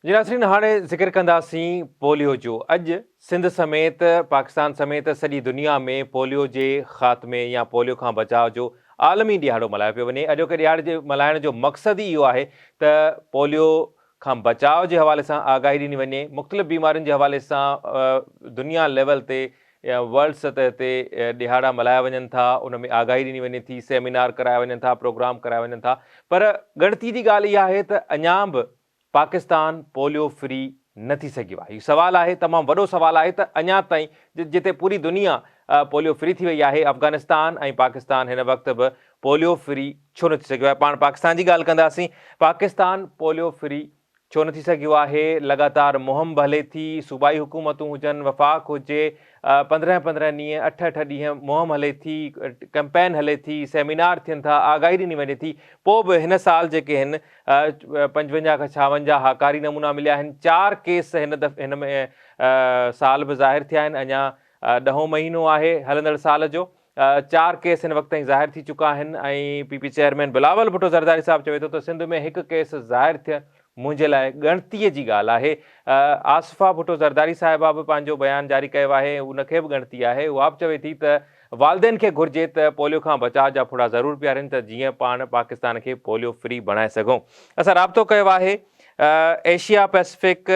جي ناظرين هاڻي ذڪر ڪنداسين پوليو جو. اڄ سنڌ سميت پاڪستان سميت سڄي دنيا ۾ پوليو جي خاتمي يا پوليو کان بچاء جو عالمي ڏهاڙو ملهايو پيو وڃي. اڄوڪي ڏهاڙي جي ملهائڻ جو مقصد ئي اهو آهي ته پوليو کان بچاء جي حوالي سان آگاهي ڏني وڃي، مختلف بيمارين جي حوالي سان دنيا ليول تي يا ورلڊ سطح تي ڏهاڙا ملهايا وڃن ٿا، ان ۾ آگاهي ڏني وڃي ٿي، سيمينار ڪرايا وڃن ٿا، پروگرام ڪرايا وڃن ٿا پر ڳڻتي جي ڳالهه اها آهي ته اڃا به پاڪستان پوليو فري نه ٿي سگهيو آهي. هي سوال آهي، تمام وڏو سوال آهي ته اڃا تائين جتي پوري دنيا پوليو فري ٿي وئي آهي، افغانستان ۽ پاڪستان هن وقت به پوليو فري ڇو نه ٿي سگهيو آهي؟ پاڻ پاڪستان جي ڳالهه ڪنداسين، پاڪستان پوليو فري ڇو نه ٿي سگهيو آهي، لڳاتار مهم به هلي ٿي، صوبائي حڪومتون هجن، وفاق هجي، 15 15 ڏينهن، اٺ اٺ ڏينهن مهم هلي ٿي، ڪئمپين هلي ٿي، سيمينار ٿين ٿا، آگاهي ڏني وڃي ٿي، پوء به هن سال جيڪي هن 55 کان 56 هاڪاري نمونا مليا آهن، چار ڪيس هن دفعي هن سال به ظاهر ٿيا آهن، اڃا ڏهون مهينو آهي هلندڙ سال جو، چار ڪيس هن وقت تائين ظاهر ٿي چڪا آهن ۽ P P chairman Bilawal Bhutto Zardari صاحب چوي ٿو ته سنڌ ۾ هڪ ڪيس ظاهر ٿيڻ منهنجي لاء ڳڻتي جي ڳالهه آهي. آصفه ڀٽو زرداري صاحبه به پنهنجو بيان جاري ڪيو آهي ۽ ان کي به ڳڻتي آهي اها به چوي ٿي ته والدين کي گهرجي ته پوليو کان بچاء جا ڦڙا ضرور پيارين ته جيئن پاڻ پاڪستان کي پوليو فري بڻائي سگهون. اسان رابطو ڪيو آهي ايشيا پيسفڪ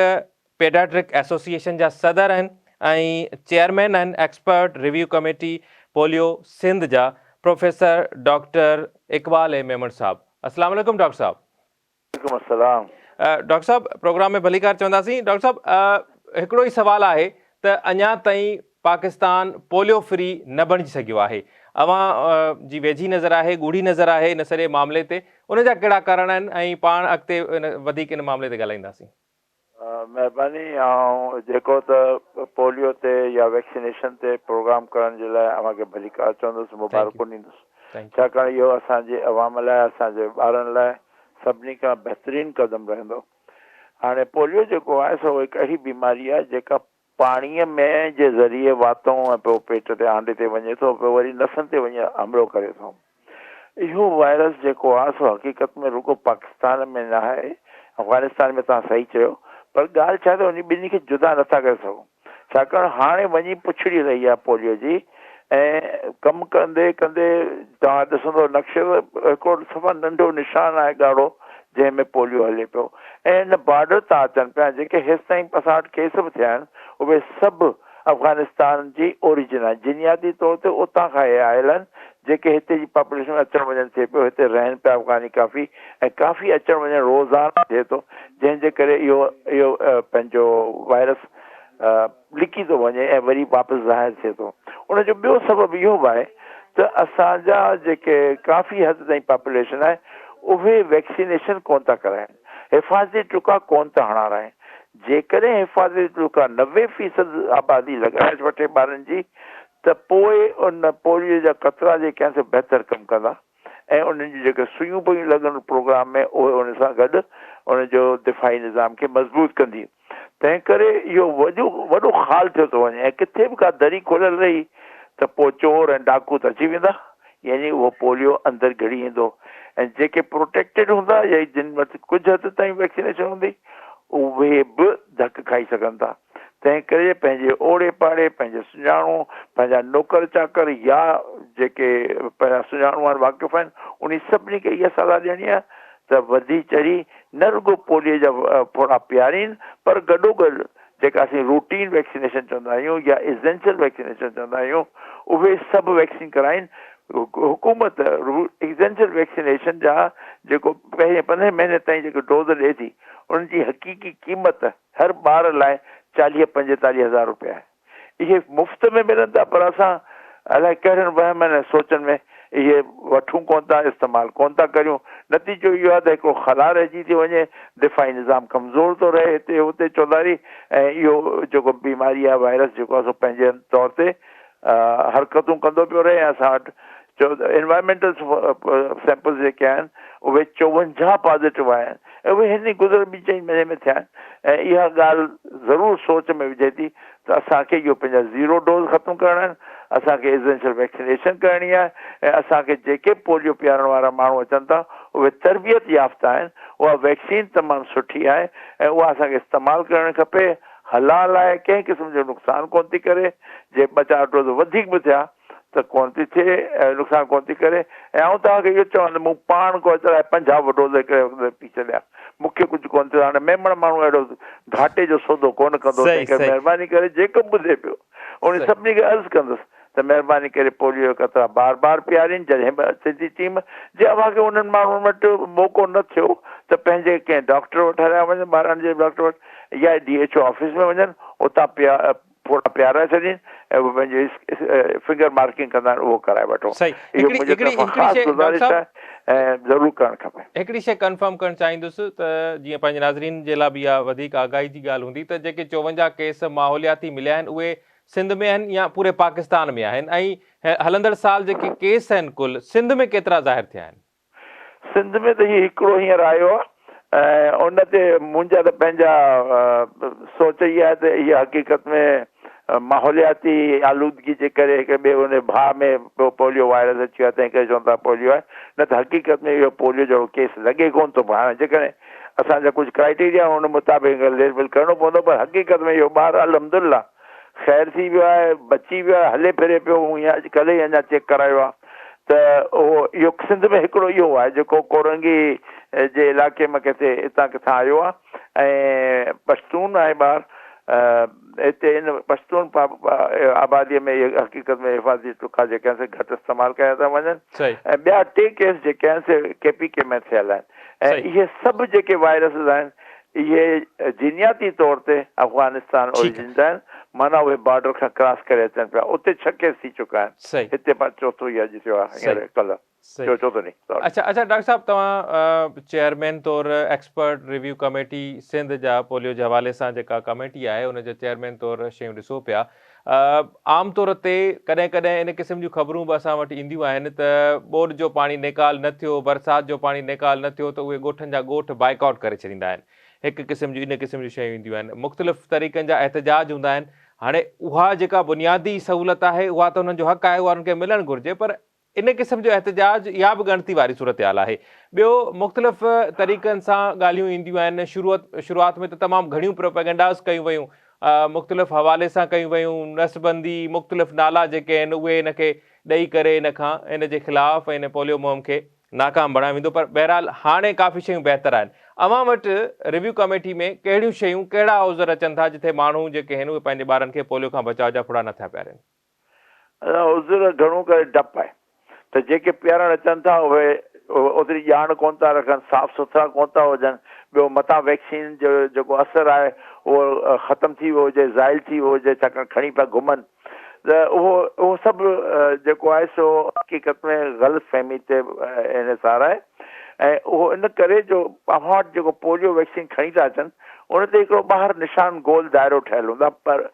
پيڊاٽرڪ ايسوسيئيشن جا صدر آهن ۽ چيئرمين آهن expert review committee polio Sindh جا پروفيسر ڊاڪٽر اقبال اي ميمڻ صاحب. السلام عليڪم ڊاڪٽر صاحب. وعليڪم السلام. ڊاڪٽر صاحب پروگرام ۾ ڀليڪار چونداسين. ڊاڪٽر صاحب هڪڙو ئي سوال آهي ته اڃا تائين پاڪستان پوليو فري نه بڻجي سگهيو آهي. اوهان جي ويجهي نظر آهي، ڳوڙهي نظر آهي ان سڄي معاملي تي، ان جا ڪهڙا ڪارڻ آهن ۽ پاڻ اڳتي وڌيڪ ان معاملي تي ڳالهائينداسين. مهرباني آئون جيڪو ته پوليو تي يا ويڪسينيشن تي پروگرام ڪرڻ جي لاء اوهان کي ڀليڪار چوندس مبارڪون ڏيندس ڇاڪاڻ اهو اسان جي عوام لاء اسان جي ٻارن لاء سڀني کان بهترين قدم رهندو هاڻي پوليو جيڪو آهي سو هڪ اهڙي بيماري آهي جيڪا پاڻيء ۾ جي ذريعي واتئون ۽ پوء پيٽ تي آنڊي تي وڃي ٿو پوء وري نسن تي وڃي حملو ڪري ٿو اهو وائرس جيڪو آهي سو حقيقت ۾ رڳو پاڪستان ۾ نه آهي، افغانستان ۾ توهان صحيح چيو پر ڳالهه ڇا آهي ته انهي ٻنهي کي جدا نٿا ڪري سگهون ڇاڪاڻ هاڻي وڃي پڇڙي رهي آهي پوليو جي ۽ ڪم ڪندي ڪندي توهان ڏسندو نقشي تي هڪڙو صفا ننڍو نشان آهي ڳاڙهو جنهن ۾ پوليو هلي پيو ۽ ان بارڊر تان اچن پيا جيڪي هيستائين اسان وٽ ڪيس به ٿيا آهن اهي سڀ افغانستان جي اوريجن آهي جنيادي طور تي اتان کان اهي آيل آهن جيڪي هتي جي پاپوليشن ۾ اچڻ وڃڻ ٿئي پيو هتي رهن پيا افغاني ڪافي ۽ ڪافي اچڻ وڃڻ روزانه ٿئي ٿو جنهن جي ڪري اهو اهو پنهنجو وائرس لڪي ٿو وڃي ۽ وري واپس ظاهر ٿئي ٿو ان جو ٻيو سبب اهو به آهي ته اسان جا جيڪي ڪافي حد تائين پاپوليشن آهي اهي ويڪسينيشن ڪون ٿا ڪرائين حفاظتي ٽڪا ڪون ٿا هڻارائين جيڪڏهن حفاظتي ٽڪا 90 فيصد آبادي لڳائي وٺي ٻارن جي ته پوء ان پوليو جا قطرا جيڪي آهن سي بهتر ڪم ڪندا ۽ انهن جون جيڪي سوئيون پيون لڳن پروگرام ۾ اهي ان سان گڏ ان جو دفاعي نظام کي مضبوط ڪندي تنهن ڪري اهو وڏو وڏو خال ٿيو ٿو وڃي ۽ ڪٿي به ڪا دري کليل رهي ته پوء چور ۽ ڊاڪو ته اچي ويندا يعني اهو پوليو اندر گهڙي ايندو ۽ جيڪي پروٽيڪٽيڊ هوندا يا جن وٽ ڪجهه حد تائين ويڪسينيشن هوندي اهي به ڌڪ کائي سگهن ٿا. تنهن ڪري پنهنجي اوڙي پاڙي، پنهنجي سڃاڻو، پنهنجا نوڪر چاڪر يا جيڪي پنهنجا سڃاڻو آهن واقف آهن انهي سڀني کي اها صلاح ڏيڻي آهي ته وڌي چڙهي نه رڳو پوليو جا ڦڙا پيارين پر گڏوگڏ جيڪا اسين روٽين ويڪسينيشن چوندا آهيون يا ايسينشل ويڪسينيشن چوندا آهيون اهي سڀ ويڪسين ڪرائين حڪومت ايسينشل ويڪسينيشن جا جيڪو پهرين 15 مهيني تائين جيڪو ڊوز ڏئي ٿي ان جي حقيقي قيمت هر ٻار لاء 40 45 هزار روپيا آهي اهي مفت ۾ ملن ٿا پر اسان الائي ڪهڙن وهمن ۽ سوچن ۾ اهي وٺون ڪونه ٿا، استعمال ڪونه ٿا ڪريون. نتيجو اهو آهي ته هڪڙو خلا رهجي ٿي وڃي، دفاعي نظام ڪمزور ٿو رهي هتي هتي چوڌاري ۽ اهو جيڪو بيماري آهي وائرس جيڪو آهي سو پنهنجي طور تي حرڪتون ڪندو پيو رهي ۽ اسان وٽ انوائرمينٽل سيمپلز جيڪي آهن اهي 54 پازيٽو آيا آهن ۽ اهي هن گذريل ٻن چئن مهيني ۾ ٿيا آهن ۽ اها ڳالهه ضرور سوچ ۾ وجهي ٿي ته اسان کي اهو پنهنجا زيرو ڊوز ختم ڪرڻا آهن. اسان کي ايسينشل ويڪسينيشن ڪرڻي آهي ۽ اسان کي جيڪي پوليو پيارڻ وارا ماڻهو اچن ٿا اهي تربيت يافته آهن، اها ويڪسين تمام سٺي آهي ۽ اها اسان کي استعمال ڪرڻ کپي، حلال آهي، ڪنهن قسم جو نقصان ڪونه ٿي ڪري، جي ٻه چار ڊوز وڌيڪ به ٿيا ته ڪونه ٿي ٿئي ۽ نقصان ڪونه ٿي ڪري ۽ آئون توهان کي اهو چوان ته مون پاڻ ڪو الائي 50 ڊوز هڪڙي وقت ۾ پي ڇڏيا مون کي ڪجهه ڪونه ٿيو هاڻي ميمڻ ماڻهو اهڙو گهاٽي جو سودو ڪونه ڪندو تنهن ڪري مهرباني ڪري جيڪو به ٻڌي پيو انهن سڀني کي عرض ڪندس ته مهرباني ڪري پوليو جا قطرا بار بار پيارين جڏهن به اچي ٿي ٽيم جي اوهان کي انهن ماڻهن وٽ موقعو نه ٿيو ته پنهنجي ڪنهن ڊاڪٽر وٽ هليا وڃن ٻارن جي ڊاڪٽر وٽ يا ڊي ايڇ او آفيس ۾ وڃن اتان پيا ڦوڙا پيارائي ڇڏين ۽ اهي پنهنجي فنگر مارڪنگ ڪندا آهن اهو ڪرائي وٺو. صحيح اهو هڪڙي منهنجي هڪڙي طرفان هڪڙي خاص شيء ڊاڪٽر گذارش صاحب آهي ۽ ضرور ڪرڻ کپي. هڪڙي شيء ڪنفرم ڪرڻ چاهيندس ته جيئن پنهنجي ناظرين جي لاء به اها وڌيڪ آگاهي جي ڳالهه هوندي ته جيڪي 54 ڪيس ماحولياتي مليا آهن اهي سنڌ ۾ آهن يا پوري پاڪستان ۾ آهن ۽ هلندڙ سال جيڪي ڪيس آهن ڪل سنڌ ۾ ڪيترا ظاهر ٿيا آهن؟ سنڌ ۾ ته هي هڪڙو هينئر آيو آهي ۽ ان تي منهنجا ته پنهنجا سوچ اها آهي ته اها حقيقت ۾ ماحولياتي آلودگي جي ڪري هڪ ٻئي ان ڀاء ۾ پوليو وائرس اچي ويو آهي تنهن ڪري چون ٿا پوليو آهي نه ته حقيقت ۾ اهو پوليو جهڙو ڪيس لڳي ڪونه ٿو پر هاڻي جيڪڏهن اسان جا ڪجهه ڪرائيٽيريا ان مطابق ليبل ڪرڻو پوندو پر حقيقت ۾ اهو ٻار الحمدلله خير ٿي ويو آهي، بچي ويو آهي، هلي ڦري پيو، مون اڄ ڪلهه ئي اڃا چيڪ ڪرايو آهي ته اهو اهو سنڌ ۾ هڪڙو اهو آهي جيڪو ڪورنگي جي علائقي مان ڪٿي اتان ڪٿان آيو آهي ۽ پشتون آهي ٻار هتي ان پشتون آبادي ۾ اهي حقيقت ۾ حفاظتي ٽڪا جيڪي آهن سي گهٽ استعمال ڪيا ٿا وڃن ۽ ٻيا ٽي ڪيس جيڪي آهن سي ڪي پي ڪي ۾ ٿيل آهن ۽ اهي سڀ جيڪي وائرسز آهن اهي جينياتي طور تي افغانستان اوريجن جا آهن معنيٰ اهي بارڊر کان ڪراس ڪري اچن پيا اتي ڇهه ڪيس ٿي چڪا آهن هتي پاڻ چوٿون ئي اڄ ٿيو آهي هينئر ڪلهه ٿيو چوٿون ڏينهن سوري. اڇا اڇا ڊاڪٽر صاحب توهان چيئرمين طور ايڪسپرٽ ريويو ڪميٽي سنڌ جا پوليو جي حوالي سان جيڪا ڪميٽي آهي ان جا چيئرمين طور شيون ڏسو پيا عام طور تي ڪڏهن ڪڏهن ان قسم جون خبرون به اسان وٽ اينديون آهن ته ٻوڏ جو پاڻي نيڪال نه ٿيو، برسات جو پاڻي نيڪال نه ٿيو ته اهي ڳوٺن جا ڳوٺ بائيڪاٽ ڪري ڇڏيندا آهن. هڪ قسم جون ان قسم جون شيون اينديون آهن. مختلف طريقن جا احتجاج هوندا آهن. هاڻي اها جيڪا بنيادي سهولت آهي اها ته انهن جو حق آهي اها انهن کي ملڻ گهرجي پر ان قسم جو احتجاج اها به ڳڻتي واري صورتحال آهي. ٻيو مختلف طريقن سان ڳالهيون اينديون آهن، شروعات ۾ ته تمام گهڻيون پروپيگنڊاز ڪيون ويون، مختلف حوالي سان ڪيون ويون، نسبندي، مختلف نالا جيڪي آهن اهي ان کي ڏئي ڪري ان کان ان جي خلاف ۽ ان پوليو مهم کي ناڪام بڻايو ويندو پر بهرحال هاڻي ڪافي شيون بهتر آهن. اوهان وٽ ريويو ڪميٽي ۾ ڪهڙيون شيون ڪهڙا عذر اچن ٿا جتي ماڻهو جيڪي آهن اهي پنهنجي ٻارن کي پوليو کان بچاء جا ڦڙا نٿا پيارين؟ عذر گهڻو ڪري ڊپ آهي ته جيڪي پيارڻ اچن ٿا اهي اوتري ڄاڻ ڪونه ٿا رکن، صاف سٿرا ڪونه ٿا هجن، ٻيو متان ويڪسين جو جيڪو اثر آهي اهو ختم ٿي ويو هجي، زائل ٿي ويو هجي ڇاڪاڻ کڻي پيا گهمن ته اهو اهو سڀ جيڪو آهي سو حقيقت ۾ غلط فهمي تي انحصار آهي ۽ اهو ان ڪري جو اوهان وٽ جيڪو پوليو ويڪسين کڻي ٿا اچن ان تي هڪڙو ٻاهر نشان گول دائرو ٺهيل هوندو آهي پر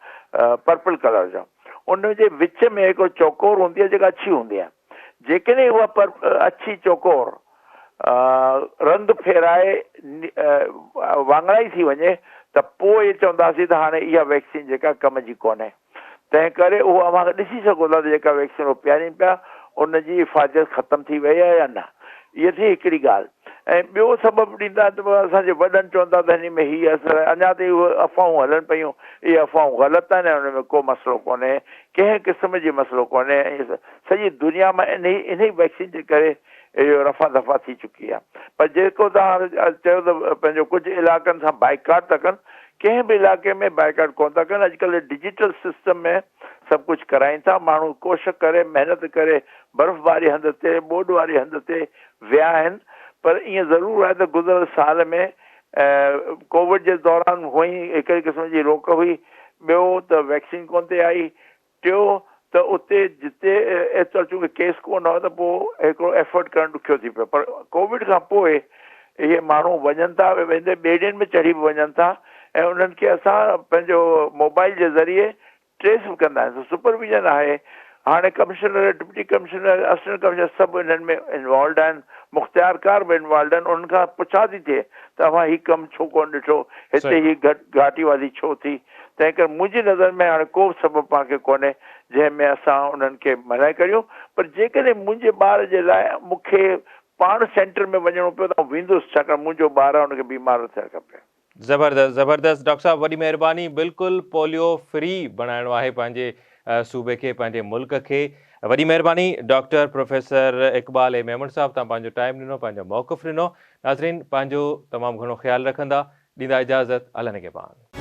پرپل ڪلر جو. ان جي وچ ۾ هڪ چوڪور هوندي آهي جيڪا اڇي هوندي آهي. جيڪڏهن اها پر اڇي چوڪور رنگ ڦيرائي واڱڻائي ٿي وڃي ته پوء چونداسين ته هاڻي اها ويڪسين جيڪا ڪم جي ڪونهي. تنهن ڪري اهو اوهان ڏسي سگهو ٿا ته جيڪا ويڪسين اهو پيارين پيا ان جي افاديت ختم ٿي وئي آهي يا نه. اها ٿي هڪڙي ڳالهه ۽ ٻيو سبب ڏيندا آهن ته اسان جي وڏن چون ٿا ته هن ۾ هي اثر آهي اڃا تائين اهي افواهون هلن پيون اهي افواهون غلط آهن ۽ ان ۾ ڪو مسئلو ڪونهي ڪنهن قسم جي مسئلو ڪونهي ۽ سڄي دنيا مان انهي انهي ويڪسين جي ڪري اهو رفع دفع ٿي چڪي آهي پر جيڪو توهان چيو ته پنهنجو ڪجهه علائقن سان بائيڪاٽ ٿا ڪن ڪنهن به علائقي ۾ بائيڪاٽ ڪونه ٿا ڪن اڄڪلهه ڊجيٽل سسٽم ۾ سڀ ڪجهه ڪرائين ٿا ماڻهو ڪوشش ڪري محنت ڪري برف واري هنڌ تي، ٻوڏ واري هنڌ تي ويا آهن پر ائين ضرور آهي ته گذريل سال ۾ ڪووڊ جي دوران هونئن ئي هڪڙي قسم جي روڪ هئي، ٻيو ته ويڪسين ڪونه تي آئي، ٽيو ته اتي جتي ايترا چونڪه ڪيس ڪونه هئا ته پوء هڪڙو ايفرٽ ڪرڻ ڏکيو ٿي پيو پر ڪووڊ کان پوء اهي ماڻهو وڃن ٿا ويندي ٻيڙين ۾ چڙهي به وڃن ٿا ۽ انهن کي اسان پنهنجو موبائل جي ذريعي ٽريس به ڪندا آهن سو سپرويزن آهي هاڻي commissioner deputy commissioner assistant commissioner سڀ انهن ۾ انوالوڊ آهن مختيارڪار به انوالوڊ آهن انهن کان پڇا ٿي ٿئي ته اوهان هي ڪم ڇو ڪونه ڏٺو هتي هي گهٽ گهاٽي واڌي ڇو ٿي تنهن ڪري منهنجي نظر ۾ هاڻي ڪو به سبب پاڻ کي ڪونهي جنهن ۾ اسان انهن کي منع ڪريون پر جيڪڏهن منهنجي ٻار جي لاء مون کي پاڻ سينٽر ۾ وڃڻو پيو ته آئون ويندس ڇاڪاڻ منهنجو ٻار آهي ان کي بيمار نه ٿيڻ کپي. زبردست زبردست ڊاڪٽر صاحب وڏي مهرباني بلڪل پوليو فري بڻائڻو آهي پنهنجي صوبي کي پنهنجي ملڪ کي وڏي مهرباني ڊاڪٽر پروفيسر اقبال اي ميمڻ صاحب تان پنهنجو ٽائيم ڏنو پنهنجو موقف ڏنو ناظرين پنهنجو تمام گهڻو خيال رکندا ڏيندا اجازت الله نگهبان.